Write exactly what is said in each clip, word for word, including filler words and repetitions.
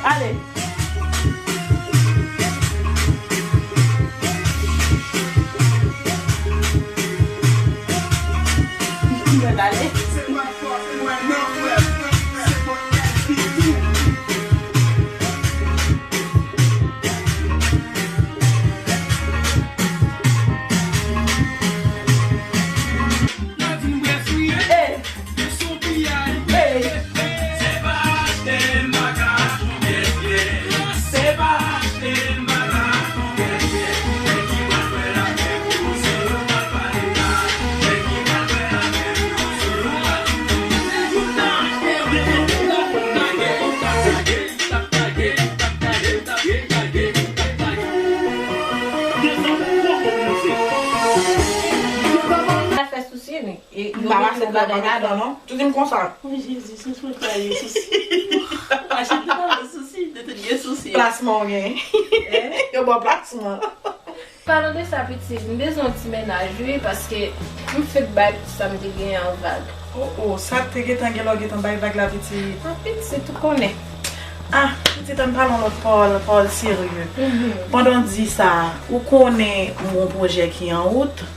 Ale. Mwen ale. Hey. Hey. Sa fè sousi, wi. E yo mete yon bagay ladan, non? Tout moun konsa. O Jezi, se sou ta ye sousi. Achte pa sousi, de tout gen sousi. Plasman ou gen. Yo ba w plasman. Palan de sa, pitit, m bezwen yon ti mennaj, wi, paske m fenk bay tout sa m te genyen an vag. O, o, sa te gentan gen lè w gentan bay vag la, pitit? A, pitit, ou konnen. A, pitit, ann pale yon lòt pawòl, pawòl serye. Pandan w di sa, ou konnen m gen yon pwojè ki an wout.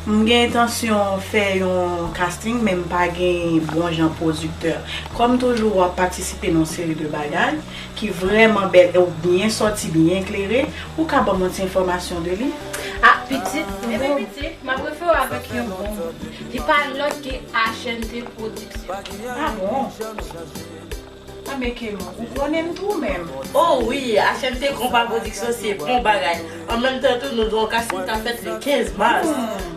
M gen entansyon fè yon casting, men m pa gen bon jan pwodiktè. Kòm toujou, w ap patisipe nan yon seri de bagay ki vrèman bèl e w byen sòti, byen klere, ou ka ban m yon ti enfòmasyon de li? A, pitit, ebyen, pitit, m ap refere w avèk yon bon moun. Li pa lòt ke H N T Production. A bon? A, men ke ou konnen m tou menm. O wi, H N T Konpa Pwodiksyon se bon bagay. An menm tan tou, nou gen yon casting k ap fèt le kenz mas.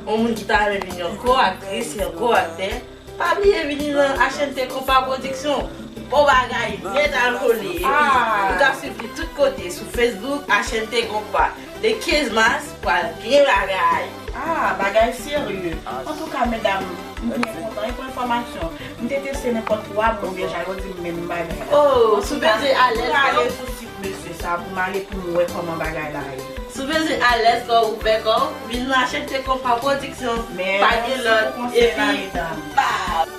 Yon moun ki ta renmen vin yon ko aktris, yon ko aktè, pa bliye vini nan H N T Konpa Pwodiksyon. Bon bagay, nèt al kole. Epi, ou ka swiv li tout kote sou Facebook, H N T Konpa. Le kenz mas, pral gen bagay. A, bagay serye. Antouka, medam, m byen kontan. E pou enfòmasyon, m te teste nenpòt twa moun deja, yo di m menm bagay la. O, si w bezwen alèz, ale sou sit mesye sa pou m ale pou m wè kòman bagay la ye. Si w bezwen alèz, kò w ouvè kò w, vin nan H N T Konpa Pwodiksyon. Pa gen lòt. Epi, pa.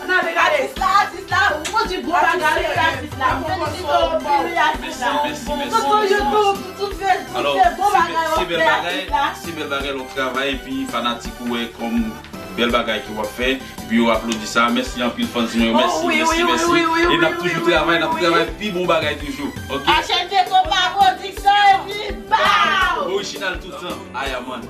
N ap gade atis la, atis la, ou pwodui bon bagay, wi, atis la. M felisite w anpil, wi, atis la. Sou tout YouTube, sou tout Facebook, se bon bagay w ap fè, atis la. Se bèl bagay, lòt travay, epi fanatik ou wè kòm bèl bagay ke w ap fè, epi yo aplodi sa. Mèsi anpil, fans mwen yo, mèsi, mèsi, mèsi. E n ap toujou travay, n ap travay pi bon bagay toujou, oke? H N T Konpa Pwodiksyon, epi baw! Orijinal tout tan, Ayaman.